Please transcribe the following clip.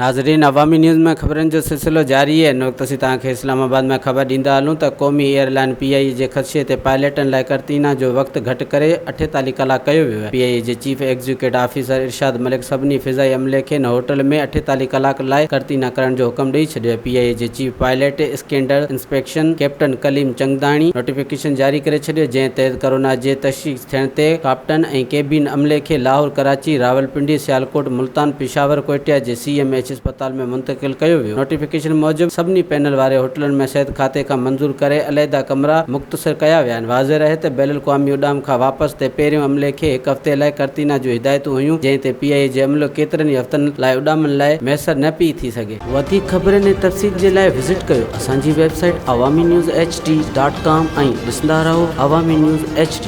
ناظرين عوامي نيوز ۾ خبرن جو سلسلو جاري آهي هن وقت اسين توهان کي اسلام آباد مان خبر ڏيندا هلون ته قومي ايئر لائن پي آء اي جي خدشي تي پائليٽن لاء قرنطينه جو وقت گهٽ ڪري 48 ڪلاڪ ڪيو ويو آهي پي آء اي جي chief executive officer Irshad Malik سڀني فضائي عملي کي هن هوٽل ۾ 48 ڪلاڪ لاء قرنطينه ڪرڻ جو حڪم ڏئي ڇڏيو آهي پي آء اي جي chief pilot squadron inspection captain Kaleem Changdani notification جاري ڪري ڇڏيو جنهن تحت ڪرونا جي تشخيص ٿيڻ تي ڪاپٽن ۽ ڪيبين عملي کي لاهور، ڪراچي، راولپنڊي، سيالڪوٽ، ملتان، پشاور، ڪوئٽيا جي سي ايم ايڇ اسپتال ۾ منتقل ڪيو ويو. نوٽيفڪيشن موجب سڀني پينل واري هوٽلن ۾ صحت کاتي کان منظور ڪري عليحده ڪمرا مختص ڪيا ويا آهن. واضح رهي ته بين الاقوامي اڏام کان واپس تي پهريون عملي کي هڪ هفتي لاء قرنطينه جون هدايتون هيون جنهن تي پي آء اي جي عملو ڪيترن ئي هفتن لاء اڏامن لاء ميسر نه پئي ٿي سگهي. وڌيڪ خبرن ۽ تفصيل جي لاء وزٽ ڪيو اسان جي website Awami news H D dot com ۽ ڏسندا رهو عوامي نيوز ايڇ ڊي.